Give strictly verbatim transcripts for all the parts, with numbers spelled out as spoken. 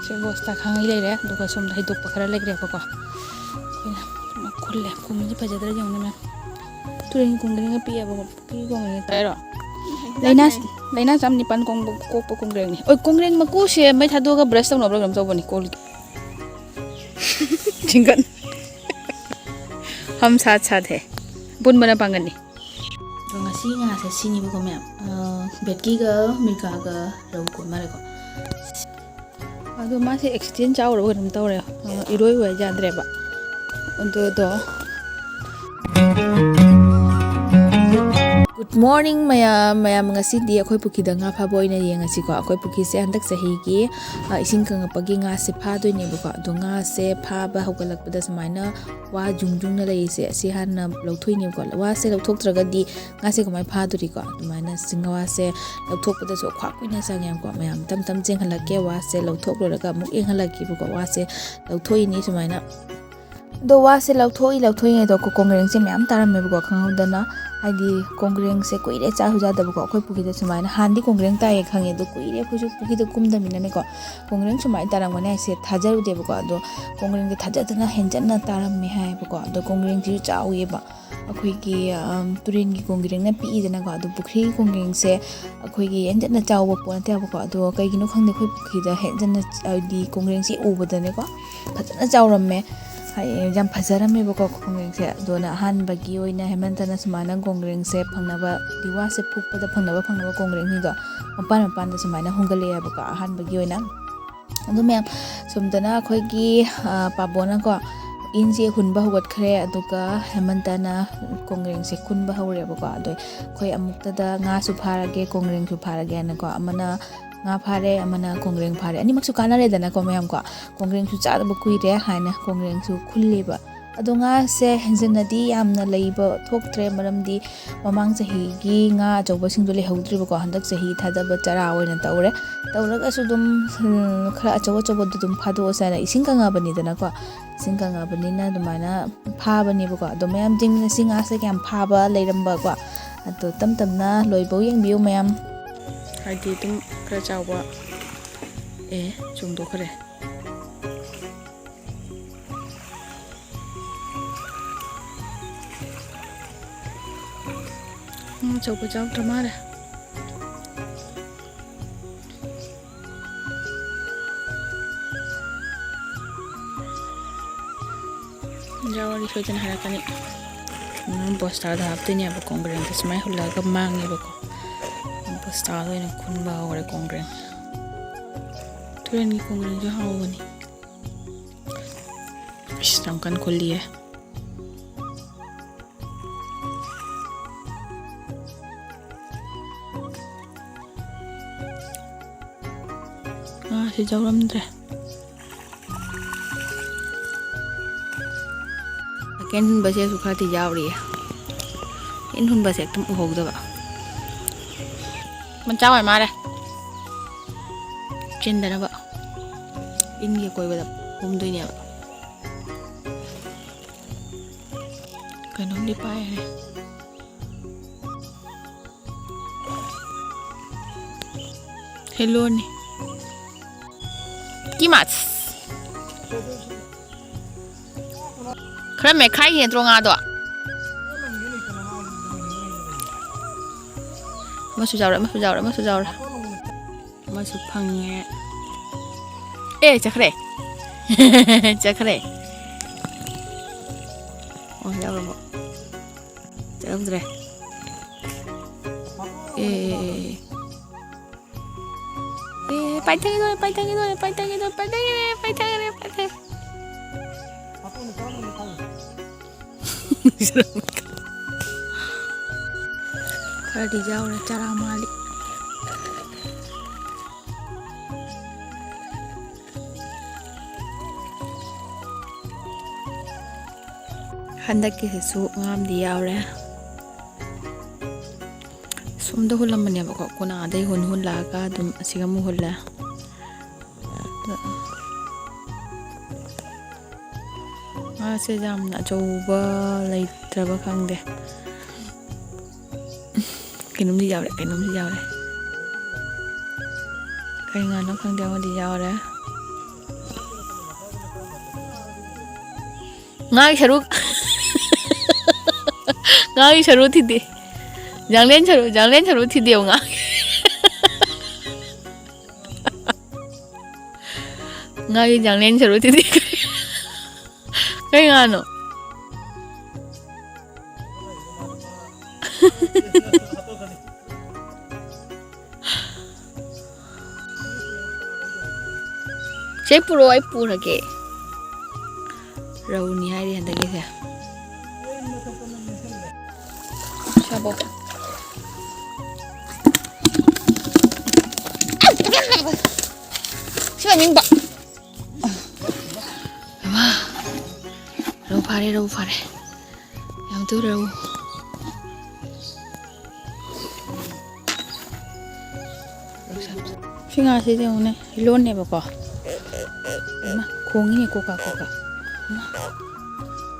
ꯁꯦ ꯕꯣꯁꯇꯥ ꯈꯥꯡꯉꯩ ꯂꯩꯔꯦ, ꯑꯗꯨꯒ ꯁꯣꯝꯗ ꯍꯩꯗꯣꯛꯄ ꯈꯔ ꯂꯩꯈ꯭ꯔꯦꯕꯀꯣ꯫ ꯑꯩꯈꯣꯏꯅ ꯈꯨꯜꯂꯦ꯫ ꯀꯨꯝꯁꯤ ꯐꯖꯗ꯭ꯔꯥ ꯌꯦꯡꯉꯨꯅꯦ ꯃꯌꯥꯝ꯫ ꯇꯨꯔꯦꯟꯒꯤ ꯀꯨꯝꯗꯅꯤꯒ ꯄꯤꯛꯑꯦꯕꯀꯣ꯫ ꯄꯨꯈ꯭ꯔꯤ ꯀꯨꯝꯗꯅꯤ ꯇꯥꯏꯔꯣ? ꯂꯥꯏꯅꯥ, ꯂꯥꯏꯅꯥ ꯆꯥꯝ ꯅꯤꯄꯥꯟ ꯀꯣꯡꯕ-, ꯀꯣꯛꯄ ꯀꯣꯡꯒ꯭ꯔꯦꯡꯅꯤ꯫ ꯑꯣꯏ, ꯀꯣꯡꯒ꯭ꯔꯦꯡ ꯃꯀꯨꯁꯦ ꯃꯩ ꯊꯥꯗꯣꯛꯑꯒ ꯕ꯭ꯔꯁ ꯇꯧꯅꯕ꯭ꯔꯥ ꯀꯩꯅꯣꯝ ꯇꯧꯕꯅꯤ ꯀꯣꯜꯒꯤ꯫ ꯆꯤꯡꯒꯟ꯫ ꯍꯝ ꯁꯥꯠ ꯁꯥꯠ ꯍꯦ꯫ ꯑꯄꯨꯟꯕꯅ ꯄꯥꯡꯒꯟꯅꯤ꯫ ꯑꯗꯣ ꯉꯁꯤ ꯉꯥꯁꯦ ꯁꯤꯅꯤꯕꯀꯣ ꯃꯌꯥꯝ꯫ ꯑ, ꯚꯦꯠꯀꯤꯒ ꯃꯤꯔꯒꯥꯒ ꯔꯧ ꯀꯣꯟ ꯃꯥꯜꯂꯦꯀꯣ꯫ ꯑꯗꯣ ꯃꯥꯁꯦ ꯑꯦꯛꯁꯤꯗꯦꯟ ꯆꯥꯎꯔꯕ ꯀꯩꯅꯣꯝ ꯇꯧꯔꯦ꯫ ꯑ, ꯏꯔꯣꯏ ꯑꯣꯏ ꯌꯥꯗ꯭ꯔꯦꯕ꯫ ꯑꯗꯨꯗꯣ꯫ Good morning ꯃꯌꯥꯝ꯫ ꯃꯌꯥꯝ ꯉꯁꯤꯗꯤ ꯑꯩꯈꯣꯏ ꯄꯨꯈ꯭ꯔꯤꯗ ꯉꯥ ꯐꯥꯕ ꯑꯣꯏꯅ ꯌꯦꯡꯉꯁꯤꯀꯣ꯫ ꯑꯩꯈꯣꯏ ꯄꯨꯈ꯭ꯔꯤꯁꯦ ꯍꯟꯗꯛ ꯆꯍꯤꯒꯤ, ꯑ, ꯏꯁꯤꯡ ꯀꯪꯉꯛꯄꯒꯤ ꯉꯥꯁꯦ ꯐꯥꯗꯣꯏꯅꯦꯕꯀꯣ꯫ ꯑꯗꯣ ꯉꯥꯁꯦ ꯐꯥꯕ ꯍꯧꯒꯠꯂꯛꯄꯗ ꯁꯨꯃꯥꯏꯅ ꯋꯥ ꯖꯨꯡ ꯖꯨꯡꯅ ꯂꯩꯔꯤꯁꯦ ꯑꯁꯤ ꯍꯥꯟꯅ ꯂꯧꯊꯣꯛꯏꯅꯦꯕꯀꯣ꯫ ꯋꯥꯁꯦ ꯂꯧꯊꯣꯛꯇ꯭ꯔꯒꯗꯤ ꯉꯥꯁꯦ ꯀꯃꯥꯏꯅ ꯐꯥꯗꯣꯔꯤꯀꯣ? ꯑꯗꯨꯃꯥꯏꯅ ꯆꯤꯡ ꯋꯥꯁꯦ ꯂꯧꯊꯣꯛꯄꯗꯁꯨ ꯈ꯭ꯋꯥꯛ ꯀꯨꯏꯅ ꯆꯪꯉꯦꯕꯀꯣ꯫ ꯃꯌꯥꯝ ꯇꯞ ꯇꯞ ꯆꯦꯟꯍꯜꯂꯛꯀꯦ꯫ ꯋꯥꯁꯦ ꯂꯧꯊꯣꯛꯂꯨꯔꯒ ꯑꯃꯨꯛ ꯌꯦꯡꯍꯜꯂꯛꯀꯦꯕꯀꯣ꯫ ꯋꯥꯁꯦ ꯂꯧꯊꯣꯛꯏꯅꯤ ꯁꯨꯃꯥꯏꯅ꯫ ꯑꯗꯣ ꯋꯥꯁꯦ ꯂꯧꯊꯣꯛꯏ, ꯂꯧꯊꯣꯛꯏꯉꯩꯗꯀꯣ ꯀꯣꯡꯒ꯭ꯔꯦꯡꯁꯦ ꯃꯌꯥꯝ ꯇꯥꯔꯝꯃꯦꯕꯀꯣ꯫ ꯈꯪꯍꯧꯗꯅ, ꯍꯥꯏꯗꯤ ꯀꯣꯡꯒ꯭ꯔꯦꯡꯁꯦ ꯀꯨꯏꯔꯦ ꯆꯥꯁꯨ ꯆꯥꯗꯕꯀꯣ꯫ ꯑꯩꯈꯣꯏ ꯄꯨꯈ꯭ꯔꯤꯗ ꯁꯨꯃꯥꯏꯅ ꯍꯥꯟꯅꯗꯤ ꯀꯣꯡꯒ꯭ꯔꯦꯡ ꯇꯥꯏꯌꯦ ꯈꯪꯉꯦ, ꯑꯗꯣ ꯀꯨꯏꯔꯦ ꯑꯩꯈꯣꯏꯁꯨ ꯄꯨꯈ꯭ꯔꯤꯗ ꯀꯨꯝꯗꯕꯅꯤꯅꯅꯦꯀꯣ꯫ ꯀꯣꯡꯒ꯭ꯔꯦꯡ ꯁꯨꯃꯥꯏꯅ ꯇꯥꯔꯝꯒꯅꯤ ꯍꯥꯏꯁꯦ ꯊꯥꯖꯔꯨꯗꯦꯕꯀꯣ꯫ ꯑꯗꯣ ꯀꯣꯡꯒ꯭ꯔꯦꯡꯁꯦ ꯊꯥꯖꯗꯅ ꯍꯦꯟꯖꯟꯅ ꯇꯥꯔꯝꯃꯦ ꯍꯥꯏꯌꯦꯕꯀꯣ꯫ ꯑꯗꯣ ꯀꯣꯡꯒ꯭ꯔꯦꯡꯁꯤꯁꯨ ꯆꯥꯎꯋꯦꯕ꯫ ꯑꯩꯈꯣꯏꯒꯤ, ꯑꯝ, ꯇꯨꯔꯦꯟꯒꯤ ꯀꯣꯡꯒ꯭ꯔꯦꯡꯅ ꯄꯤꯛꯏꯗꯅꯀꯣ꯫ ꯑꯗꯣ ꯄꯨꯈ꯭ꯔꯤꯒꯤ ꯀꯣꯡꯒ꯭ꯔꯦꯡꯁꯦ ꯑꯩꯈꯣꯏꯒꯤ ꯍꯦꯟꯖꯟꯅ ꯆꯥꯎꯕ ꯄꯣꯠ ꯅꯠꯇꯦꯕꯀꯣ꯫ ꯑꯗꯣ ꯀꯩꯒꯤꯅꯣ ꯈꯪꯗꯦ, ꯑꯩꯈꯣꯏ ꯄꯨꯈ꯭ꯔꯤꯗ ꯍꯦꯟꯖꯟꯅ, ꯍꯥꯏꯗꯤ ꯀꯣꯡꯒ꯭ꯔꯦꯡꯁꯦ ꯎꯕꯗꯅꯦꯀꯣ, ꯐꯖꯅ ꯆꯥꯎꯔꯝꯃꯦ꯫ ꯍꯥꯏ-, ꯌꯥꯝ ꯐꯖꯔꯝꯃꯦꯕꯀꯣ ꯀꯣꯡꯒ꯭ꯔꯦꯡꯁꯦ꯫ ꯑꯗꯨꯅ ꯑꯍꯥꯟꯕꯒꯤ ꯑꯣꯏꯅ ꯍꯦꯃꯟꯇꯅ ꯁꯨꯃꯥꯏꯅ ꯀꯣꯡꯒ꯭ꯔꯦꯡꯁꯦ ꯐꯪꯅꯕ, ꯗꯤ ꯋꯥꯁꯦ ꯐꯨꯛꯄꯗ ꯐꯪꯅꯕ, ꯐꯪꯅꯕ ꯀꯣꯡꯒ꯭ꯔꯦꯡꯁꯤꯡꯗꯣ ꯃꯄꯥꯟ ꯃꯄꯥꯟꯗ ꯁꯨꯃꯥꯏꯅ ꯍꯣꯡꯒꯠꯂꯛꯑꯦꯕꯀꯣ ꯑꯍꯥꯟꯕꯒꯤ ꯑꯣꯏꯅ꯫ ꯑꯗꯨ ꯃꯌꯥꯝ ꯁꯣꯝꯗꯅ ꯑꯩꯈꯣꯏꯒꯤ, ꯑ, ꯄꯥꯕꯣꯅꯀꯣ ꯏꯟꯁꯦ ꯍꯨꯟꯕ ꯍꯧꯒꯠꯈ꯭ꯔꯦ, ꯑꯗꯨꯒ ꯍꯦꯃꯟꯇꯅ ꯀꯣꯡꯒ꯭ꯔꯦꯡꯁꯦ ꯈꯨꯟꯕ ꯍꯧꯔꯦꯕꯀꯣ꯫ ꯑꯗꯣ ꯑꯩꯈꯣꯏ ꯑꯃꯨꯛꯇꯗ ꯉꯥꯁꯨ ꯐꯥꯔꯒꯦ, ꯀꯣꯡꯒ꯭ꯔꯦꯡꯁꯨ ꯐꯥꯔꯒꯦꯅꯀꯣ꯫ ꯑꯃꯅ ꯉꯥ ꯐꯥꯔꯦ, ꯑꯃꯅ ꯀꯣꯡꯒ꯭ꯔꯦꯡ ꯐꯥꯔꯦ꯫ ꯑꯅꯤꯃꯛꯁꯨ ꯀꯥꯟꯅꯔꯦꯗꯅꯀꯣ ꯃꯌꯥꯝꯀꯣ꯫ ꯀꯣꯡꯒ꯭ꯔꯦꯡꯁꯨ ꯆꯥꯗꯕ ꯀꯨꯏꯔꯦ ꯍꯥꯏꯅ ꯀꯣꯡꯒ꯭ꯔꯦꯡꯁꯨ ꯈꯨꯜꯂꯦꯕ꯫ ꯑꯗꯣ ꯉꯥꯁꯦ ꯍꯦꯟꯖꯟꯅꯗꯤ ꯌꯥꯝꯅ ꯂꯩꯕ ꯊꯣꯛꯇ꯭ꯔꯦ, ꯃꯔꯝꯗꯤ ꯃꯃꯥꯡ ꯆꯍꯤꯒꯤ ꯉꯥ ꯑꯆꯧꯕꯁꯤꯡꯗꯣ ꯂꯩꯍꯧꯗ꯭ꯔꯤꯕꯀꯣ꯫ ꯍꯟꯗꯛ ꯆꯍꯤ ꯊꯥꯗꯕ ꯆꯔꯥ ꯑꯣꯏꯅ ꯇꯧꯔꯦ꯫ ꯇꯧꯔꯒꯁꯨ ꯑꯗꯨꯝ, ꯎꯝ, ꯈꯔ ꯑꯆꯧ ꯑꯆꯧꯕꯗꯣ ꯑꯗꯨꯝ ꯐꯥꯗꯣꯛꯑꯁꯦ ꯍꯥꯏꯅ, ꯏꯁꯤꯡ ꯀꯪꯉꯕꯅꯤꯗꯅꯀꯣ꯫ ꯏꯁꯤꯡ ꯀꯪꯉꯕꯅꯤꯅ ꯑꯗꯨꯃꯥꯏꯅ ꯐꯥꯕꯅꯦꯕꯀꯣ꯫ ꯑꯗꯣ ꯃꯌꯥꯝ ꯌꯦꯡꯃꯤꯟꯅꯁꯤ ꯉꯥꯁꯦ ꯀꯌꯥꯝ ꯐꯥꯕ ꯂꯩꯔꯝꯕꯀꯣ꯫ ꯑꯗꯣ ꯇꯞ ꯇꯞꯅ ꯂꯣꯏꯕꯧ ꯌꯦꯡꯕꯤꯌꯨ ꯃꯌꯥꯝ꯫ ꯍꯥꯏꯗꯤ ꯑꯗꯨꯝ ꯈꯔ ꯆꯥꯎꯕ ꯑꯦ, ꯆꯣꯡꯊꯣꯛꯈ꯭ꯔꯦ꯫ ꯎꯝ, ꯑꯆꯧꯕ ꯆꯥꯎꯗ꯭ꯔ ꯃꯥꯜꯂꯦ꯫ ꯌꯥꯎꯔꯗꯤ ꯁꯣꯏꯗꯅ ꯍꯥꯏꯔꯛꯀꯅꯤ꯫ ꯎꯝ, ꯕꯣꯁꯇꯥꯗ ꯍꯥꯞꯇꯣꯏꯅꯦꯕ ꯀꯣꯡꯒ꯭ꯔꯦꯡꯁꯦ꯫ ꯁꯨꯃꯥꯏꯅ ꯍꯨꯜꯂꯒ ꯃꯥꯡꯉꯦꯕꯀꯣ꯫ ꯕꯣꯁꯇꯥꯗ ꯑꯣꯏꯅ ꯈꯨꯟꯕ ꯍꯧꯔꯦ ꯀꯣꯡꯒ꯭ꯔꯦꯡ꯫ ꯇꯨꯔꯦꯟꯒꯤ ꯀꯣꯡꯒ꯭ꯔꯦꯡꯁꯨ ꯍꯥꯎꯕꯅꯤ꯫ ꯏꯁ, ꯌꯥꯝ ꯀꯟꯅ ꯈꯨꯜꯂꯤꯌꯦ꯫ ꯉꯥꯁꯤ ꯌꯥꯎꯔꯝꯗ꯭ꯔꯦ꯫ ꯀꯦꯟ ꯍꯨꯟꯕꯁꯦꯁꯨ ꯈꯔꯗꯤ ꯌꯥꯎꯔꯤꯌꯦ꯫ ꯀꯦꯟ ꯍꯨꯟꯕꯁꯦ ꯑꯗꯨꯝ ꯎꯍꯧꯗꯕ꯫ ꯃꯆꯥ ꯑꯣꯏ ꯃꯥꯜꯂꯦ꯫ ꯆꯤꯟꯗꯅꯕ ꯏꯟꯒꯤ ꯑꯀꯣꯏꯕꯗ ꯍꯨꯝꯗꯣꯏꯅꯦꯕ꯫ ꯀꯩꯅꯣꯝꯗꯤ ꯄꯥꯏꯔꯦ꯫ ꯍꯦꯂꯣꯅꯤ꯫ ꯀꯤꯃꯥꯠꯁ꯫ ꯈꯔ ꯃꯦꯠꯈꯥꯏꯒꯦ ꯅꯠꯇ꯭ꯔꯣ ꯉꯥꯗꯣ? ꯑꯃꯁꯨ ꯌꯥꯎꯔꯦ, ꯑꯃꯁꯨ ꯌꯥꯎꯔꯦ, ꯑꯃꯁꯨ ꯌꯥꯎꯔꯦ꯫ ꯑꯃꯁꯨ ꯐꯪꯉꯦ꯫ ꯑꯦ, ꯆꯠꯈ꯭ꯔꯦ꯫ ꯆꯠꯈ꯭ꯔꯦ꯫ ꯑꯣ, ꯌꯥꯎꯔꯕꯣ? ꯆꯠꯂꯝꯗ꯭ꯔꯦ꯫ ꯑꯦ, ꯑꯦ, ꯑꯦ, ꯑꯦ꯫ ꯑꯦ, ꯄꯥꯏꯊꯒꯦ ꯇꯧꯔꯦ, ꯄꯥꯏꯊꯒꯦ ꯇꯧꯔꯦ, ꯄꯥꯏꯊꯒꯦ ꯇꯧꯔꯦ, ꯄꯥꯏꯊꯒꯦ, ꯄꯥꯏꯊꯒꯦ, ꯄꯥꯏꯊꯒꯦ꯫ ꯈꯔꯗꯤ ꯌꯥꯎꯔꯦ, ꯆꯔꯥ ꯃꯥꯜꯂꯤ꯫ ꯍꯟꯗꯛꯀꯤꯁꯤꯁꯨ ꯉꯥ ꯑꯃꯗꯤ ꯌꯥꯎꯔꯦ꯫ ꯁꯣꯝꯗ ꯍꯨꯜꯂꯝꯕꯅꯦꯕꯀꯣ, ꯀꯣꯅꯥꯗꯩ ꯍꯨꯟ ꯍꯨꯜꯂꯛꯑꯒ ꯑꯗꯨꯝ ꯑꯁꯤꯒ ꯑꯃꯨꯛ ꯍꯨꯜꯂꯦ꯫ ꯑꯗ ꯉꯥꯁꯦ ꯌꯥꯝꯅ ꯑꯆꯧꯕ ꯂꯩꯇ꯭ꯔꯕ ꯈꯪꯗꯦ꯫ ꯀꯩꯅꯣꯝꯗꯤ ꯌꯥꯎꯔꯦ, ꯀꯩꯅꯣꯝꯗꯤ ꯌꯥꯎꯔꯦ꯫ ꯀꯩ ꯉꯥꯅꯣ ꯈꯪꯗꯦ, ꯑꯃꯗꯤ ꯌꯥꯎꯔꯦ꯫ ꯉꯥꯒꯤ ꯁꯔꯨ꯫ ꯉꯥꯒꯤ ꯁꯔꯨ ꯊꯤꯗꯦ꯫ ꯌꯥꯡꯂꯦꯟ ꯁꯔꯨ, ꯌꯥꯡꯂꯦꯟ ꯁꯔꯨ ꯊꯤꯗꯦꯕ ꯉꯥꯒꯤ꯫ ꯉꯥꯒꯤ ꯌꯥꯡꯂꯦꯟ ꯁꯔꯨ ꯊꯤꯗꯦ꯫ ꯀꯩ ꯉꯥꯅꯣ? ꯁꯦ ꯄꯨꯔꯛꯑꯣ, ꯑꯩ ꯄꯨꯔꯒꯦ꯫ ꯔꯧꯅꯤ ꯍꯥꯏꯔꯤ ꯍꯟꯗꯛꯀꯤꯁꯦ꯫ ꯁꯥꯕꯣ꯫ ꯁꯤ ꯃꯅꯤꯡꯗ꯫ ꯏꯃꯥ꯫ ꯔꯧ ꯐꯥꯔꯦ, ꯔꯧ ꯐꯥꯔꯦ꯫ ꯌꯥꯝ ꯊꯨ ꯔꯧ꯫ ꯁꯤ ꯉꯥꯁꯤꯗꯤ ꯌꯦꯡꯉꯨꯅꯦ, ꯍꯤꯂꯣꯟꯅꯦꯕꯀꯣ꯫ ꯏꯃꯥ, ꯈꯣꯡꯉꯤꯅꯦ ꯀꯣꯀꯥ ꯀꯣꯀꯥ꯫ ꯏꯃꯥ꯫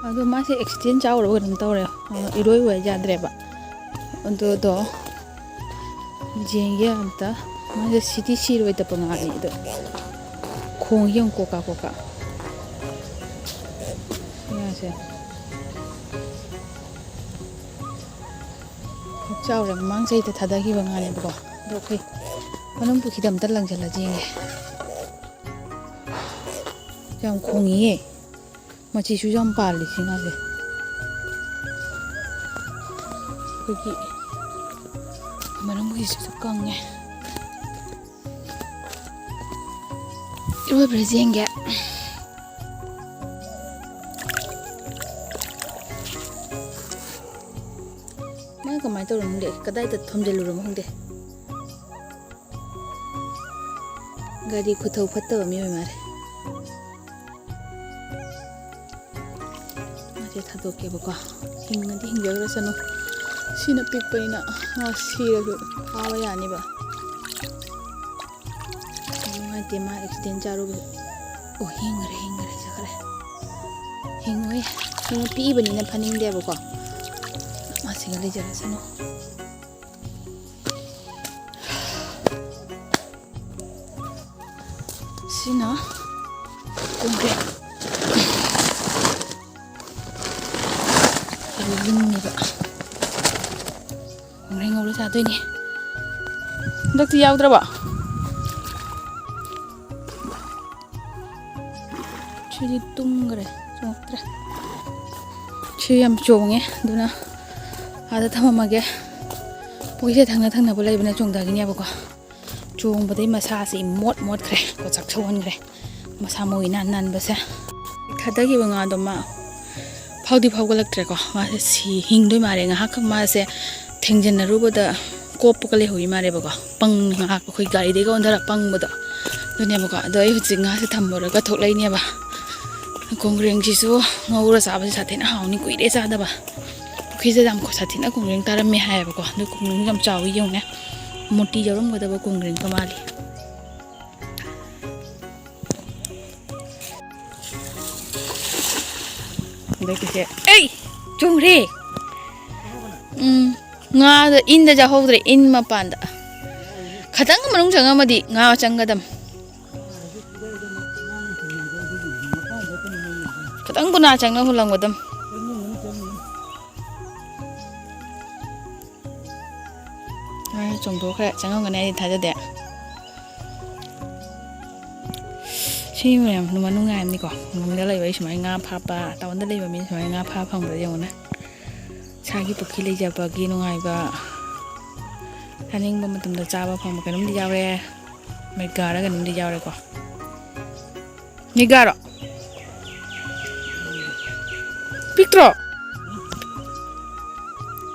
ꯑꯗꯣ ꯃꯥꯁꯦ ꯑꯦꯛꯁꯤꯗꯦꯟ ꯆꯥꯎꯔꯕ ꯀꯩꯅꯣꯝ ꯇꯧꯔꯦ꯫ ꯑ, ꯏꯔꯣꯏ ꯑꯣꯏ ꯌꯥꯗ꯭ꯔꯦꯕ꯫ ꯑꯗꯨꯗꯣ ꯌꯦꯡꯒꯦ ꯑꯝꯇ꯫ ꯃꯥꯁꯦ ꯁꯤꯗꯤ ꯁꯤꯔꯣꯏꯗꯕ ꯉꯥꯅꯤ ꯑꯗꯣ꯫ ꯈꯣꯡ ꯌꯦꯡꯉꯨ ꯀꯣꯀꯥ ꯀꯣꯀꯥ꯫ ꯁꯤ ꯉꯥꯁꯦ꯫ ꯆꯥꯎꯔꯦ, ꯃꯃꯥꯡ ꯆꯍꯤꯗ ꯊꯥꯗꯈꯤꯕ ꯉꯥꯅꯦꯕꯀꯣ꯫ ꯑꯗꯣ ꯑꯩꯈꯣꯏ ꯃꯅꯨꯡ ꯄꯨꯈ꯭ꯔꯤꯗ ꯑꯝꯇ ꯂꯪꯁꯤꯜꯂꯁꯤ ꯌꯦꯡꯒꯦ꯫ ꯌꯥꯝ ꯈꯣꯡꯉꯤꯌꯦ꯫ ꯃꯆꯤꯁꯨ ꯌꯥꯝ ꯄꯥꯜꯂꯤ ꯁꯤ ꯉꯥꯁꯦ꯫ ꯑꯩꯈꯣꯏꯒꯤ ꯃꯅꯨꯡꯒꯤꯁꯤꯁꯨ ꯀꯪꯉꯦ꯫ ꯏꯔꯣꯏꯕ꯭ꯔꯥ ꯌꯦꯡꯒꯦ꯫ ꯃꯥ ꯀꯃꯥꯏꯅ ꯇꯧꯔꯝꯅꯣ ꯈꯪꯗꯦ, ꯀꯗꯥꯏꯗ ꯊꯝꯖꯤꯜꯂꯨꯔꯃꯣ ꯈꯪꯗꯦ꯫ ꯒꯥꯔꯤ ꯈꯨꯊꯧ ꯐꯠꯇꯕ ꯃꯤ ꯑꯣꯏ ꯃꯥꯜꯂꯦ꯫ ꯃꯥꯁꯦ ꯊꯥꯗꯣꯛꯀꯦꯕꯀꯣ꯫ ꯍꯤꯡꯉꯗꯤ ꯍꯤꯡꯖꯈ꯭ꯔꯁꯅꯨ꯫ ꯁꯤꯅ ꯄꯤꯛꯄꯅꯤꯅ ꯃꯥ ꯁꯤꯔꯁꯨ ꯐꯥꯕ ꯌꯥꯅꯤꯕ꯫ ꯅꯨꯡꯉꯥꯏꯇꯦ, ꯃꯥ ꯑꯦꯛꯁꯤꯗꯦꯟ ꯆꯥꯔꯨꯕꯗ꯫ ꯑꯣ, ꯍꯤꯡꯈ꯭ꯔꯦ, ꯍꯤꯡꯈ꯭ꯔꯦ, ꯆꯠꯈ꯭ꯔꯦ꯫ ꯍꯤꯡꯉꯣꯏ꯫ ꯁꯤꯅ ꯄꯤꯛꯏꯕꯅꯤꯅ ꯐꯥꯅꯤꯡꯗꯦꯕꯀꯣ꯫ ꯃꯥꯁꯤꯒ ꯂꯩꯖꯔꯁꯅꯨ꯫ ꯁꯤꯅ ꯀꯣꯡꯒ꯭ꯔꯦꯡ꯫ ꯂꯤꯡꯉꯤꯕ ꯀꯣꯡꯒ꯭ꯔꯦꯡ ꯉꯧꯔ ꯆꯥꯗꯣꯏꯅꯦ꯫ ꯍꯟꯗꯛꯇꯤ ꯌꯥꯎꯗ꯭ꯔꯕꯣ? ꯁꯤꯗꯤ ꯇꯨꯝꯈ꯭ꯔꯦ, ꯆꯣꯡꯉꯛꯇ꯭ꯔꯦ꯫ ꯁꯤ ꯌꯥꯝ ꯆꯣꯡꯉꯦ, ꯑꯗꯨꯅ ꯑꯥꯗ ꯊꯝꯃꯝꯃꯒꯦ꯫ ꯄꯨꯈ꯭ꯔꯤꯁꯦ ꯊꯪꯅ ꯊꯪꯅꯕ ꯂꯩꯕꯅ ꯆꯣꯡꯊꯈꯤꯅꯦꯕꯀꯣ꯫ ꯆꯣꯡꯕꯗꯩ ꯃꯁꯥꯁꯦ ꯏꯃꯣꯠ ꯃꯣꯠꯈ꯭ꯔꯦ, ꯀꯣꯆꯥꯛ ꯁꯧꯍꯟꯈ꯭ꯔꯦ꯫ ꯃꯁꯥ ꯃꯎ ꯏꯅꯥꯟ ꯅꯥꯟꯕꯁꯦ꯫ ꯊꯥꯗꯈꯤꯕ ꯉꯥꯗꯣ ꯃꯥ ꯐꯥꯎꯗꯤ ꯐꯥꯎꯒꯠꯂꯛꯇ꯭ꯔꯦꯀꯣ꯫ ꯃꯥꯁꯦ ꯁꯤ ꯍꯤꯡꯗꯣꯏ ꯃꯥꯜꯂꯦ꯫ ꯉꯥꯏꯍꯥꯛꯈꯛ ꯃꯥꯁꯦ ꯊꯦꯡꯖꯤꯟꯅꯔꯨꯕꯗ ꯀꯣꯞꯄꯒ ꯂꯩꯍꯧꯔꯤ ꯃꯥꯜꯂꯦꯕꯀꯣ꯫ ꯄꯪ ꯉꯥꯏꯍꯥꯛ ꯑꯩꯈꯣꯏ ꯒꯥꯔꯤꯗꯩꯒ ꯑꯣꯟꯊꯔꯛ ꯄꯪꯕꯗꯣ꯫ ꯑꯗꯨꯅꯦꯕꯀꯣ꯫ ꯑꯗꯣ ꯑꯩ ꯍꯧꯖꯤꯛ ꯉꯥꯁꯦ ꯊꯝꯃꯨꯔꯒ ꯊꯣꯛꯂꯛꯏꯅꯦꯕ꯫ ꯀꯣꯡꯒ꯭ꯔꯦꯡꯁꯤꯁꯨ ꯉꯧꯔ ꯆꯥꯕꯁꯦ ꯁꯥꯊꯤꯅ ꯍꯥꯎꯅꯤ, ꯀꯨꯏꯔꯦ ꯆꯥꯗꯕ꯫ ꯄꯨꯈ꯭ꯔꯤꯁꯤꯗ ꯌꯥꯝ ꯁꯥꯊꯤꯅ ꯀꯣꯡꯒ꯭ꯔꯦꯡ ꯇꯥꯔꯝꯃꯦ ꯍꯥꯏꯌꯦꯕꯀꯣ꯫ ꯑꯗꯨ ꯀꯣꯡꯒ꯭ꯔꯦꯡ ꯌꯥꯝ ꯆꯥꯎꯋꯤ ꯌꯦꯡꯉꯨꯅꯦ꯫ ꯃꯨꯔꯇꯤ ꯌꯥꯎꯔꯝꯒꯗꯕ ꯀꯣꯡꯒ꯭ꯔꯦꯡꯒ ꯃꯥꯜꯂꯤ꯫ ꯍꯟꯗꯛꯀꯤꯁꯦ ꯑꯩ ꯆꯨꯝꯈ꯭ꯔꯦ꯫ ꯎꯝ, ꯉꯥꯗ ꯏꯟꯗ ꯆꯥꯍꯧꯗ꯭ꯔꯦ, ꯏꯟ ꯃꯄꯥꯟꯗ꯫ ꯈꯇꯪ ꯃꯅꯨꯡ ꯆꯪꯉꯝꯃꯗꯤ ꯉꯥ ꯆꯪꯒꯗꯝ꯫ ꯈꯇꯪ ꯒꯨꯅꯥ ꯆꯪꯅ ꯍꯨꯜꯂꯝꯒꯗꯝ꯫ ꯍꯣꯏ, ꯆꯣꯡꯊꯣꯛꯈ꯭ꯔꯦ꯫ ꯆꯪꯉꯝꯒꯅꯤ ꯑꯩꯗꯤ ꯊꯥꯖꯗꯦ꯫ ꯁꯤ ꯃꯌꯥꯝ ꯅꯨꯡꯉꯥꯏ, ꯅꯨꯡꯉꯥꯏꯔꯝꯅꯤꯀꯣ꯫ ꯈꯨꯡꯒꯪꯗ ꯂꯩꯕ ꯑꯩ ꯁꯨꯃꯥꯏꯅ ꯉꯥ ꯐꯥꯕ, ꯇꯥꯎꯟꯗ ꯂꯩꯕ ꯃꯤꯅ ꯁꯨꯃꯥꯏꯅ ꯉꯥ ꯐꯥꯕ ꯐꯪꯕꯗ ꯌꯦꯡꯉꯨꯅꯦ꯫ ꯏꯁꯥꯒꯤ ꯄꯨꯈ꯭ꯔꯤ ꯂꯩꯖꯕꯒꯤ ꯅꯨꯡꯉꯥꯏꯕ꯫ ꯆꯥꯅꯤꯡꯕ ꯃꯇꯝꯗ ꯆꯥꯕ ꯐꯪꯕ ꯀꯩꯅꯣꯝꯗꯤ ꯌꯥꯎꯔꯦ꯫ ꯃꯦꯒꯥꯔ ꯀꯩꯅꯣꯝꯗꯤ ꯌꯥꯎꯔꯦꯀꯣ꯫ ꯃꯦꯒꯥꯔꯣ? ꯄꯤꯛꯇ꯭ꯔꯣ?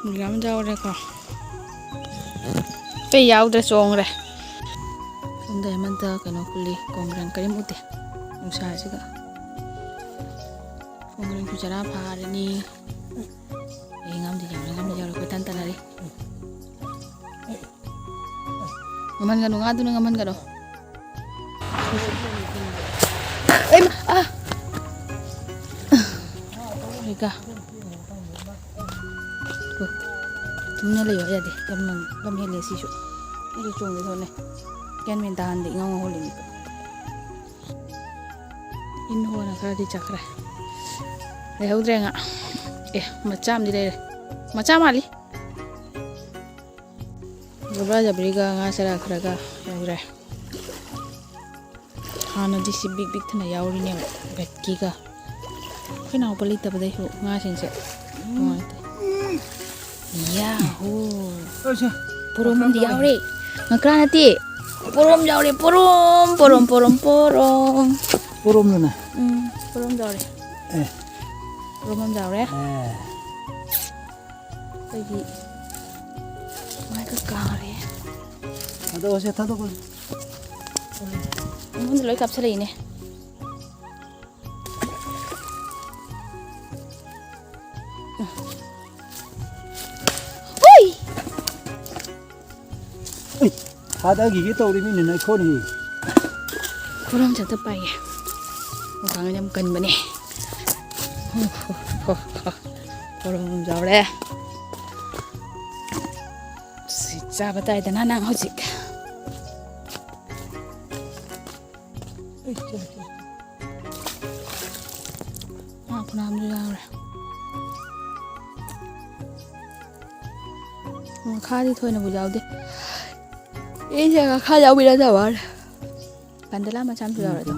ꯃꯦꯒꯥ ꯑꯃ ꯌꯥꯎꯔꯦꯀꯣ꯫ ꯑꯇꯩ ꯌꯥꯎꯗ꯭ꯔꯦ, ꯆꯣꯡꯈ꯭ꯔꯦ꯫ ꯁꯣꯝꯗ ꯍꯦꯃꯟꯇ ꯀꯩꯅꯣ ꯈꯨꯜꯂꯤ, ꯀꯣꯡꯒ꯭ꯔꯦꯡ ꯀꯔꯤꯝ ꯎꯗꯦ ꯅꯨꯡꯁꯥꯁꯤꯒ꯫ ꯀꯣꯡꯒ꯭ꯔꯦꯡꯁꯨ ꯆꯔꯥ ꯐꯥꯔꯅꯤ꯫ ꯑꯩ ꯉꯥꯝꯗꯤ ꯌꯥꯎꯔꯦ, ꯉꯥꯝꯗꯤ ꯌꯥꯎꯔꯦ, ꯀꯣꯏꯇꯥꯟ ꯇꯥꯟꯅꯔꯤ꯫ ꯉꯝꯍꯟꯒꯅꯨ, ꯉꯥꯗꯨꯅ ꯉꯝꯍꯟꯒꯅꯨ꯫ ꯑꯩꯃ, ꯑꯥ! ꯍꯩꯀꯥ꯫ ꯇꯨꯃꯤꯟꯅ ꯂꯩꯌꯣ ꯌꯥꯗꯦ꯫ ꯂꯝ, ꯂꯝ ꯍꯦꯜꯂꯦ ꯁꯤꯁꯨ꯫ ꯑꯩꯁꯨ ꯆꯣꯡꯒꯦ ꯇꯧꯅꯦ꯫ ꯒ꯭ꯌꯥꯟ ꯃꯦꯟ ꯇꯥꯍꯟꯗꯦ, ꯏꯉꯥꯎ ꯉꯥꯎꯍꯜꯂꯦ ꯃꯤꯠꯇ꯫ ꯏꯟ ꯍꯣꯅ ꯈꯔꯗꯤ ꯆꯠꯈ꯭ꯔꯦ꯫ ꯂꯩꯍꯧꯗ꯭ꯔꯦ ꯉꯥ꯫ ꯑꯦ, ꯃꯆꯥ ꯑꯃꯗꯤ ꯂꯩꯔꯦ꯫ ꯃꯆꯥ ꯃꯥꯜꯂꯤ꯫ ꯖꯕ꯭ꯔꯥ ꯖꯕ꯭ꯔꯤꯒ ꯉꯥ ꯆꯔꯥ ꯈꯔꯒ ꯂꯩꯍꯧꯔꯦ꯫ ꯍꯥꯟꯅꯗꯤ ꯁꯤ ꯕꯤꯛ ꯕꯤꯛ ꯊꯟꯅ ꯌꯥꯎꯔꯤꯅꯦꯕ, ꯚꯦꯠꯀꯤꯒ꯫ ꯑꯩꯈꯣꯏ ꯏꯅꯥꯎꯄꯥ ꯂꯩꯇꯕꯗꯩꯁꯨ ꯉꯥꯁꯤꯡꯁꯦ ꯅꯨꯡꯉꯥꯏꯇꯦ꯫ ꯌꯥꯍꯨ! ꯄꯣꯔꯣꯝ ꯑꯃꯗꯤ ꯌꯥꯎꯔꯦ꯫ ꯉꯀ꯭ꯔꯥ ꯅꯠꯇꯦ꯫ ꯄꯣꯔꯣꯝ ꯌꯥꯎꯔꯦ꯫ ꯄꯣꯔꯣꯝ, ꯄꯣꯔꯣꯝ, ꯄꯣꯔꯣꯝ, ꯄꯣꯔꯣꯝ꯫ ꯄꯣꯔꯣꯝꯗꯨꯅ? ꯎꯝ, ꯄꯣꯔꯣꯝ ꯌꯥꯎꯔꯦ꯫ ꯑꯦ꯫ ꯄꯣꯔꯣꯝ ꯑꯃ ꯌꯥꯎꯔꯦ꯫ ꯑꯦ꯫ ꯑꯩꯒꯤ ꯃꯥꯏꯒ ꯀꯥꯔꯦ꯫ ꯊꯥꯗꯣꯛꯑꯁꯦ, ꯊꯥꯗꯣꯛꯑꯁꯦ꯫ ꯑꯩꯉꯣꯟꯗ ꯂꯣꯏ ꯀꯥꯞꯁꯜꯂꯛꯏꯅꯦ꯫ ꯎꯏ! ꯑꯩ ꯊꯥꯗꯈꯤꯒꯦ ꯇꯧꯔꯤꯃꯤꯅꯦ, ꯅꯩꯈꯣꯠꯅꯤ꯫ ꯈꯨꯔꯨꯝ ꯆꯠꯇ ꯄꯥꯏꯌꯦ꯫ ꯃꯄꯥꯡꯒꯜ ꯌꯥꯝ ꯀꯟꯕꯅꯦ꯫ ꯈꯨꯔꯨꯝ ꯌꯥꯎꯔꯦ꯫ ꯁꯤ ꯆꯥꯕ ꯇꯥꯏꯗꯅ ꯅꯪ ꯍꯧꯖꯤꯛ꯫ ꯉꯥ ꯐꯅꯌꯥꯝꯁꯨ ꯌꯥꯎꯔꯦ꯫ ꯉꯥꯈꯥꯗꯤ ꯊꯣꯏꯅꯕꯨ ꯌꯥꯎꯗꯦ꯫ ꯏꯁꯦ ꯉꯥꯈꯥ ꯌꯥꯎꯕꯤꯔꯗꯕ ꯋꯥꯅꯦ꯫ ꯀꯟꯗꯂꯥ ꯃꯆꯥ ꯑꯃꯁꯨ ꯌꯥꯎꯔꯦ ꯑꯗꯣ꯫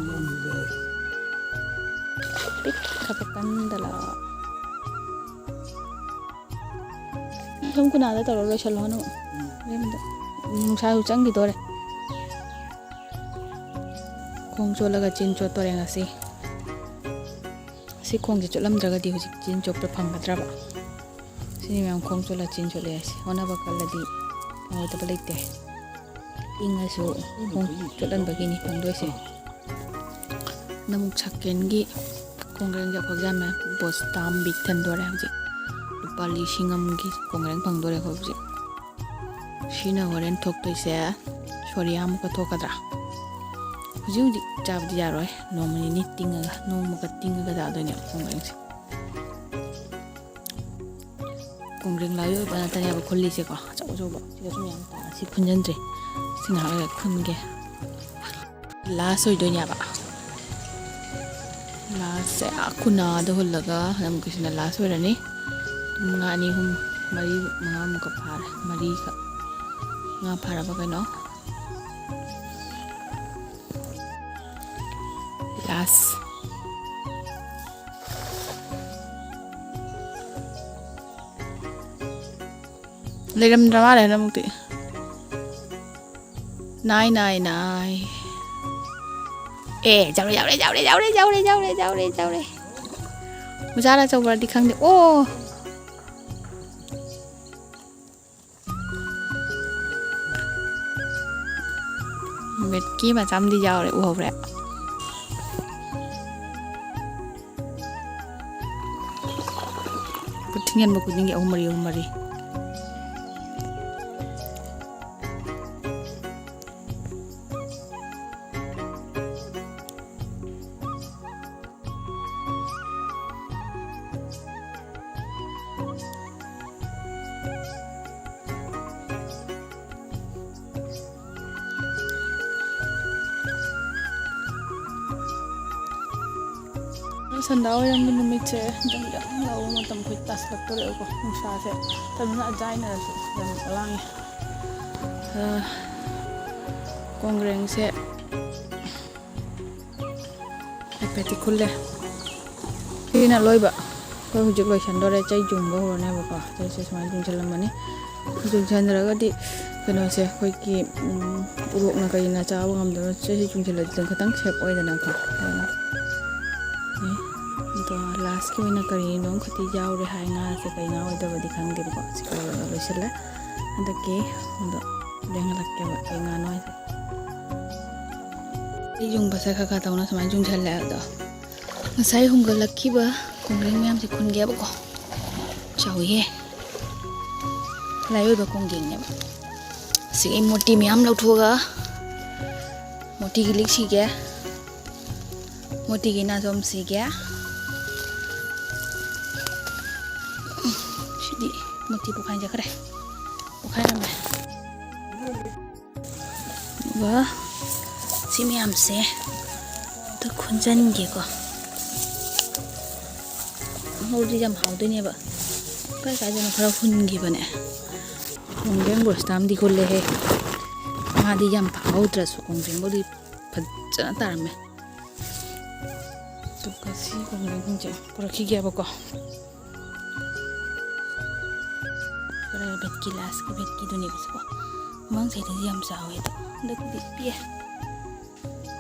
ꯄꯤꯛꯈ꯭ꯔꯕ ꯀꯟꯗꯂꯥ꯫ ꯁꯨꯝ ꯈꯨꯅꯥꯗ ꯇꯧꯔ ꯂꯣꯏꯁꯜꯂꯣ ꯍꯥꯏꯅ꯫ ꯎꯝ꯫ ꯌꯨꯝꯗ ꯅꯨꯡꯁꯥꯁꯨ ꯆꯪꯈꯤꯗꯣꯔꯦ꯫ ꯈꯣꯡ ꯆꯣꯠꯂꯒ ꯆꯤꯟ ꯆꯣꯠꯇꯣꯔꯦ ꯉꯁꯤ꯫ ꯁꯤ ꯈꯣꯡꯁꯦ ꯆꯣꯠꯂꯝꯗ꯭ꯔꯒꯗꯤ ꯍꯧꯖꯤꯛ ꯆꯤꯟ ꯆꯣꯠꯄ ꯐꯪꯒꯗ꯭ꯔꯕ? ꯁꯤꯅꯤ ꯃꯌꯥꯝ ꯈꯣꯡ ꯆꯣꯠꯂ ꯆꯤꯟ ꯆꯣꯠꯂꯦ ꯍꯥꯏꯁꯦ꯫ ꯍꯣꯠꯅꯕ ꯀꯜꯂꯗꯤ ꯐꯪꯉꯣꯏꯗꯕ ꯂꯩꯇꯦ꯫ ꯏꯪꯉꯁꯨ ꯈꯣꯡ ꯆꯣꯠꯍꯟꯕꯒꯤꯅꯤ ꯐꯪꯗꯣꯏꯁꯦ꯫ ꯅꯃꯨꯛ ꯁꯥꯀꯦꯟꯒꯤ ꯀꯣꯡꯒ꯭ꯔꯦꯡꯁꯦ ꯑꯩꯈꯣꯏ ꯌꯥꯝꯅ ꯕꯣꯁꯇꯥꯝ ꯕꯤꯛ ꯊꯟꯗꯣꯔꯦ ꯍꯧꯖꯤꯛ꯫ ꯂꯨꯄꯥ ꯂꯤꯁꯤꯡ ꯑꯃꯒꯤ ꯀꯣꯡꯒ꯭ꯔꯦꯡ ꯐꯪꯗꯣꯔꯦ ꯑꯩꯈꯣꯏ ꯍꯧꯖꯤꯛ꯫ ꯁꯤꯅ ꯍꯣꯔꯦꯟ ꯊꯣꯛꯇꯣꯏꯁꯦ ꯁꯣꯔꯤꯌꯥ ꯑꯃꯨꯛꯀ ꯊꯣꯛꯀꯗ꯭ꯔꯥ? ꯍꯧꯖꯤꯛ ꯍꯧꯖꯤꯛ ꯆꯥꯕꯗꯤ ꯌꯥꯔꯣꯏ, ꯅꯣꯡꯃ ꯅꯤꯅꯤ ꯇꯤꯡꯉꯒ, ꯅꯣꯡꯃꯒ ꯇꯤꯡꯉꯒ ꯆꯥꯗꯣꯏꯅꯦ ꯀꯣꯡꯒ꯭ꯔꯦꯡꯁꯦ꯫ ꯀꯣꯡꯒ꯭ꯔꯦꯡ ꯂꯥꯏ ꯑꯣꯏꯕ ꯅꯠꯇꯅꯦꯕ ꯈꯨꯜꯂꯤꯁꯦꯀꯣ, ꯑꯆꯧ ꯑꯆꯧꯕ꯫ ꯁꯤꯗꯁꯨ ꯃꯌꯥꯝ ꯇꯥꯔꯦ꯫ ꯁꯤ ꯈꯨꯟꯖꯟꯗ꯭ꯔꯤ꯫ ꯁꯤ ꯉꯥꯏꯍꯥꯛ ꯂꯩꯔ ꯈꯨꯟꯒꯦ꯫ ꯂꯥꯁ ꯑꯣꯏꯗꯣꯏꯅꯦꯕ꯫ ꯂꯥꯁꯁꯦ ꯑꯥ ꯈꯨꯅꯥꯗ ꯍꯨꯜꯂꯒ ꯍꯅꯝ ꯀꯩꯁꯤꯅ ꯂꯥꯁ ꯑꯣꯏꯔꯅꯤ꯫ ꯑꯗꯨꯝ ꯉꯥ ꯑꯅꯤ, ꯑꯍꯨꯝ, ꯃꯔꯤ, ꯃꯉꯥꯃꯨꯛꯀ ꯐꯥꯔꯦ꯫ ꯃꯔꯤꯈꯛ ꯉꯥ ꯐꯥꯔꯕ ꯀꯩꯅꯣ꯫ ꯂꯥꯁ꯫ ꯂꯩꯔꯝꯗ꯭ꯔ ꯃꯥꯜꯂꯦ ꯍꯟꯗꯛꯃꯨꯛꯇꯤ꯫ ꯅꯥꯏ, ꯅꯥꯏ, ꯅꯥꯏ꯫ ꯑꯦ, ꯌꯥꯎꯔꯦ, ꯌꯥꯎꯔꯦ, ꯌꯥꯎꯔꯦ꯫ ꯃꯆꯥꯔ ꯑꯆꯧꯕꯔꯗꯤ ꯈꯪꯗꯦ꯫ ꯑꯣ! ꯃꯦꯠꯀꯤ ꯃꯆꯥ ꯑꯃꯗꯤ ꯌꯥꯎꯔꯦ, ꯎꯍꯧꯔꯦ꯫ ꯊꯤꯡꯖꯤꯟꯕ ꯈꯨꯗꯤꯡꯒꯤ ꯑꯍꯨꯝ ꯃꯔꯤ, ꯑꯍꯨꯝ ꯃꯔꯤ꯫ ꯁꯟꯗꯥ ꯋꯥꯏꯔꯝꯒꯤ ꯅꯨꯃꯤꯠꯁꯦ ꯖꯪ ꯖꯪ ꯂꯥꯎꯕ ꯃꯇꯝ ꯑꯩꯈꯣꯏ ꯇꯥꯁꯜꯂꯛꯇꯣꯔꯦꯕꯀꯣ꯫ ꯅꯨꯡꯁꯥꯁꯦ ꯐꯖꯅ ꯑꯖꯥꯏꯅꯔꯁꯨ ꯌꯥꯝ ꯂꯥꯡꯉꯦ꯫ ꯑ, ꯀꯣꯡꯒ꯭ꯔꯦꯡꯁꯦ ꯍꯥꯏꯐꯦꯠꯇꯤ ꯈꯨꯜꯂꯦ꯫ ꯁꯤꯅ ꯂꯣꯏꯕ꯫ ꯑꯩꯈꯣꯏ ꯍꯧꯖꯤꯛ ꯂꯣꯏꯁꯟꯗꯣꯔꯦ꯫ ꯆꯩ ꯆꯨꯡꯕ ꯍꯧꯔꯅꯦꯕꯀꯣ꯫ ꯆꯩꯁꯦ ꯁꯨꯃꯥꯏꯅ ꯆꯨꯡꯁꯜꯂꯝꯃꯅꯤ꯫ ꯆꯨꯡꯁꯟꯗ꯭ꯔꯒꯗꯤ ꯀꯩꯅꯣꯁꯦ, ꯑꯩꯈꯣꯏꯒꯤ, ꯎꯝ, ꯎꯔꯣꯛꯅ ꯀꯔꯤꯅ ꯆꯥꯕ ꯉꯝꯗꯕ꯫ ꯆꯩꯁꯦ ꯆꯨꯡꯁꯜꯂꯗꯤ ꯑꯗꯨꯝ ꯈꯤꯇꯪ ꯁꯦꯞ ꯑꯣꯏꯗꯅꯀꯣ꯫ ꯑꯗꯨꯅ, ꯑꯦ, ꯑꯗꯣ ꯂꯥꯁꯀꯤ ꯑꯣꯏꯅ ꯀꯔꯤꯅꯣ ꯑꯃꯈꯛꯇꯤ ꯌꯥꯎꯔꯦ ꯍꯥꯏ꯫ ꯉꯥꯁꯦ ꯀꯩ ꯉꯥ ꯑꯣꯏꯗꯕꯗꯤ ꯈꯪꯗꯦꯕꯀꯣ꯫ ꯁꯤ ꯀꯧꯔꯒ ꯂꯣꯏꯁꯤꯜꯂꯦ꯫ ꯍꯟꯗꯛꯀꯤ ꯑꯗꯣ ꯂꯦꯡꯍꯜꯂꯛꯀꯦꯕ ꯀꯩ ꯉꯥꯅꯣ ꯍꯥꯏꯁꯦ꯫ ꯑꯩ ꯌꯨꯡꯕꯁꯦ ꯈꯔ ꯈꯔ ꯇꯧꯅ ꯁꯨꯃꯥꯏꯅ ꯌꯨꯡꯁꯜꯂꯦ꯫ ꯑꯗꯣ ꯉꯁꯥꯏ ꯍꯨꯝꯒꯠꯂꯛꯈꯤꯕ ꯀꯣꯡꯒ꯭ꯔꯦꯡ ꯃꯌꯥꯝꯁꯦ ꯈꯨꯟꯒꯦꯕꯀꯣ꯫ ꯆꯥꯎꯏꯍꯦ꯫ ꯂꯥꯏ ꯑꯣꯏꯕ ꯀꯣꯡꯒ꯭ꯔꯦꯡꯅꯦꯕ꯫ ꯑꯁꯤꯒꯤ ꯃꯣꯇꯤ ꯃꯌꯥꯝ ꯂꯧꯊꯣꯛꯑꯒ ꯃꯣꯇꯤꯒꯤ ꯂꯤꯛ ꯁꯤꯒꯦ꯫ ꯃꯣꯇꯤꯒꯤ ꯅꯥꯆꯣꯝ ꯁꯤꯒꯦ꯫ ꯁꯤꯗꯤ ꯃꯣꯇꯤ ꯄꯣꯈꯥꯏꯖꯈ꯭ꯔꯦ꯫ ꯄꯣꯈꯥꯏꯔꯝꯃꯦ꯫ ꯑꯗꯨꯒ ꯁꯤ ꯃꯌꯥꯝꯁꯦ ꯑꯝꯇ ꯈꯨꯟꯖꯟꯒꯦꯀꯣ꯫ ꯍꯧꯔꯗꯤ ꯌꯥꯝ ꯍꯥꯎꯗꯣꯏꯅꯦꯕ꯫ ꯀꯥꯏ ꯀꯥꯏꯗꯅꯣ ꯈꯔ ꯍꯨꯟꯈꯤꯕꯅꯦ꯫ ꯀꯣꯡꯒ꯭ꯔꯦꯡ ꯕꯣꯁꯇꯥꯝꯗꯤ ꯍꯨꯜꯂꯦꯍꯦ꯫ ꯃꯥꯗꯤ ꯌꯥꯝ ꯐꯥꯍꯧꯗ꯭ꯔꯁꯨ ꯀꯣꯡꯒ꯭ꯔꯦꯡꯕꯨꯗꯤ ꯐꯖꯅ ꯇꯥꯔꯝꯃꯦ꯫ ꯑꯗꯨꯒ ꯁꯤ ꯀꯣꯡꯒ꯭ꯔꯦꯡꯁꯤꯡꯁꯦ ꯄꯨꯔꯛꯈꯤꯒꯦꯕꯀꯣ꯫ ꯈꯔ ꯕꯦꯠꯀꯤ, ꯂꯥꯁꯀꯤ ꯕꯦꯠꯀꯤꯗꯨꯅꯦꯕ ꯁꯤꯀꯣ꯫ ꯃꯃꯥꯡ ꯆꯍꯤꯗꯗꯤ ꯌꯥꯝ ꯆꯥꯎꯋꯦ ꯑꯗꯣ ꯍꯟꯗꯛꯇꯤ ꯄꯤꯛꯑꯦ꯫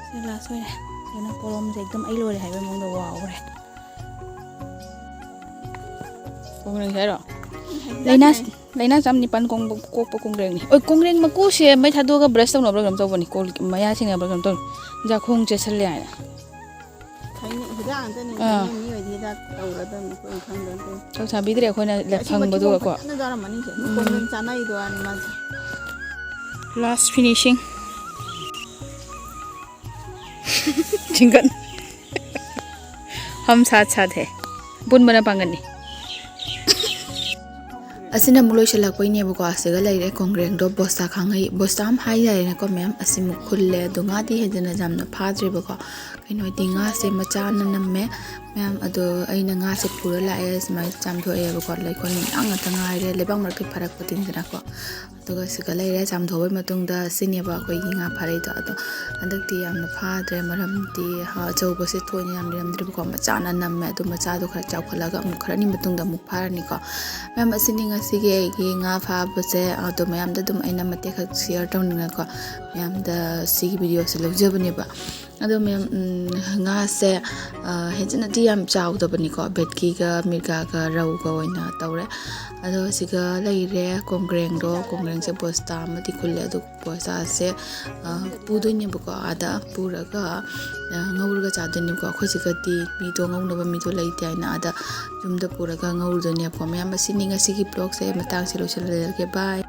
ꯁꯤ ꯂꯥꯁ ꯑꯣꯏꯔꯦ꯫ ꯑꯗꯨꯅ ꯄꯣꯔꯣꯝꯁꯦ ꯑꯗꯨꯝ ꯑꯩ ꯂꯣꯏꯔꯦ ꯍꯥꯏꯕꯩ ꯃꯑꯣꯡꯗ ꯋꯥꯎꯈ꯭ꯔꯦ꯫ ꯀꯣꯡꯒ꯭ꯔꯦꯡꯁꯦ ꯍꯥꯏꯔꯣ? ꯂꯥꯏꯅꯥ, ꯂꯥꯏꯅꯥ ꯆꯥꯝ ꯅꯤꯄꯥꯟ ꯀꯣꯡꯕ-, ꯀꯣꯛꯄ ꯀꯣꯡꯒ꯭ꯔꯦꯡꯅꯤ꯫ ꯑꯣꯏ, ꯀꯣꯡꯒ꯭ꯔꯦꯡ ꯃꯀꯨꯁꯦ ꯃꯩ ꯊꯥꯗꯣꯛꯑꯒ ꯕ꯭ꯔꯁ ꯇꯧꯅꯕ꯭ꯔꯥ ꯀꯩꯅꯣꯝ ꯇꯧꯕꯅꯤ꯫ ꯀꯣꯜ ꯃꯌꯥ ꯁꯦꯡꯅꯕ꯭ꯔꯥ ꯀꯩꯅꯣꯝ ꯇꯧꯕꯅꯤ꯫ ꯆꯥꯛꯈꯣꯡ ꯆꯦꯠꯁꯜꯂꯦ ꯍꯥꯏꯅ꯫ ꯊꯥꯏꯅ ꯍꯤꯗꯥꯛ ꯉꯥꯛꯇꯅꯤ꯫ ꯑꯥ꯫ ꯊꯥꯏꯅ ꯃꯤ ꯑꯣꯏꯗꯤ ꯍꯤꯗꯥꯛ ꯇꯧꯔꯗꯕꯅꯤ, ꯑꯩꯈꯣꯏꯅ ꯈꯪꯗꯕꯅꯤ꯫ ꯆꯥꯎ ꯊꯥꯕꯤꯗ꯭ꯔꯦ ꯑꯩꯈꯣꯏꯅ ꯂ-, ꯑꯁꯤ ꯃꯆꯨ ꯐꯪꯕꯗꯨꯒꯀꯣ꯫ ꯐꯖꯅ ꯆꯥꯔꯝꯃꯅꯤ ꯁꯦ꯫ ꯎꯝ꯫ ꯀꯣꯡꯒ꯭ꯔꯦꯡ ꯆꯥꯅꯩꯗꯣ ꯍꯥꯏꯅꯤ ꯃꯥꯁꯦ꯫ Last finishing꯫ ꯆꯤꯡꯒꯠ꯫ ꯍꯝ ꯁꯥꯠ ꯁꯥꯠ ꯍꯦ꯫ ꯑꯄꯨꯟꯕꯅ ꯄꯥꯡꯒꯜꯅꯤ꯫ ꯑꯁꯤꯅ ꯑꯃꯨꯛ ꯂꯣꯏꯁꯤꯜꯂꯛꯄꯩꯅꯦꯕꯀꯣ꯫ ꯑꯁꯤꯒ ꯂꯩꯔꯦ ꯀꯣꯡꯒ꯭ꯔꯦꯡꯗꯣ ꯕꯣꯁꯇꯥ ꯈꯥꯡꯉꯩ, ꯕꯣꯁꯇꯥ ꯑꯃ ꯍꯥꯏ ꯌꯥꯔꯦꯅꯦꯀꯣ ꯃꯌꯥꯝ꯫ ꯑꯁꯤꯃꯨꯛ ꯈꯨꯜꯂꯦ꯫ ꯑꯗꯣ ꯉꯥꯗꯤ ꯍꯦꯟꯖꯟꯅ ꯌꯥꯝꯅ ꯐꯥꯗ꯭ꯔꯦꯕꯀꯣ꯫ ꯀꯩꯅꯣ ꯍꯥꯏꯗꯤ ꯉꯥꯁꯦ ꯃꯆꯥꯅ ꯅꯝꯃꯦ ꯃꯌꯥꯝ꯫ ꯑꯗꯣ ꯑꯩꯅ ꯉꯥꯁꯦ ꯄꯨꯔ ꯂꯥꯛꯑꯦ꯫ ꯁꯨꯃꯥꯏꯅ ꯆꯥꯝꯊꯣꯛꯑꯦꯕꯀꯣ꯫ ꯂꯩꯈꯣꯜ ꯃꯌꯥꯝ ꯉꯥꯛꯇ ꯉꯥꯏꯔꯦ꯫ ꯂꯩꯕꯥꯛ ꯃꯔꯛꯇ ꯐꯔꯛꯄ ꯇꯤꯡꯗꯅꯀꯣ꯫ ꯑꯗꯨꯒ ꯁꯤꯒ ꯂꯩꯔꯦ꯫ ꯆꯥꯝꯊꯣꯛꯑꯕ ꯃꯇꯨꯡꯗ ꯁꯤꯅꯦꯕ ꯑꯩꯈꯣꯏꯒꯤ ꯉꯥ ꯐꯥꯔꯛꯏꯗꯣ꯫ ꯑꯗꯣ ꯍꯟꯗꯛꯇꯤ ꯌꯥꯝꯅ ꯐꯥꯗ꯭ꯔꯦ, ꯃꯔꯝꯗꯤ, ꯍꯥ, ꯑꯆꯧꯕꯁꯦ ꯊꯣꯏꯅ ꯌꯥꯝ ꯂꯩꯔꯝꯗ꯭ꯔꯦꯕꯀꯣ꯫ ꯃꯆꯥꯅ ꯅꯝꯃꯦ꯫ ꯑꯗꯨ ꯃꯆꯥꯗꯣ ꯈꯔ ꯆꯥꯎꯈꯠꯂꯒ ꯑꯃꯨꯛ ꯈꯔꯅꯤ ꯃꯇꯨꯡꯗ ꯑꯃꯨꯛ ꯐꯥꯔꯅꯤꯀꯣ꯫ ꯃꯌꯥꯝ, ꯑꯁꯤꯅꯤ ꯉꯁꯤꯒꯤ ꯑꯩꯒꯤ ꯉꯥ ꯐꯥꯕꯁꯦ꯫ ꯑꯗꯣ ꯃꯌꯥꯝꯗ ꯑꯗꯨꯝ ꯑꯩꯅ ꯃꯇꯦꯛ ꯈꯛ share ꯇꯧꯅꯤꯡꯉꯦꯀꯣ꯫ ꯃꯌꯥꯝꯗ ꯁꯤꯒꯤ video ꯁꯦ ꯂꯧꯖꯕꯅꯦꯕ꯫ ꯑꯗꯣ ꯃꯌꯥꯝ, ꯎꯝ, ꯉꯥꯁꯦ, ꯑ, ꯍꯦꯟꯖꯤꯟꯅꯗꯤ ꯌꯥꯝ ꯆꯥꯎꯗꯕꯅꯤꯀꯣ꯫ ꯚꯦꯠꯀꯤꯒ, ꯃꯤꯔꯒꯥꯒ, ꯔꯧꯒ ꯑꯣꯏꯅ ꯇꯧꯔꯦ꯫ ꯑꯗꯣ ꯁꯤꯒ ꯂꯩꯔꯦ ꯀꯣꯡꯒ꯭ꯔꯦꯡꯗꯣ꯫ ꯀꯣꯡꯒ꯭ꯔꯦꯡꯁꯦ ꯕꯣꯁꯇꯥ ꯑꯃꯗꯤ ꯈꯨꯜꯂꯦ꯫ ꯑꯗꯣ ꯕꯣꯁꯇꯥꯁꯦ, ꯑ, ꯄꯨꯗꯣꯏꯅꯦꯕꯀꯣ꯫ ꯑꯥꯗ ꯄꯨꯔꯒ, ꯑ, ꯉꯧꯔꯒ ꯆꯥꯗꯣꯏꯅꯦꯕꯀꯣ꯫ ꯑꯩꯈꯣꯏ ꯁꯤꯒꯗꯤ ꯃꯤꯗꯣ ꯉꯧꯅꯕ ꯃꯤꯗꯣ ꯂꯩꯇꯦ ꯍꯥꯏꯅ ꯑꯥꯗ ꯌꯨꯝꯗ ꯄꯨꯔꯒ ꯉꯧꯔꯨꯗꯣꯏꯅꯦꯕꯀꯣ꯫ ꯃꯌꯥꯝ, ꯑꯁꯤꯅꯤ ꯉꯁꯤꯒꯤ vlog ꯁꯦ꯫ ꯃꯇꯥꯡꯁꯦ ꯂꯣꯏꯁꯤꯜꯂꯒꯦ꯫ Bye꯫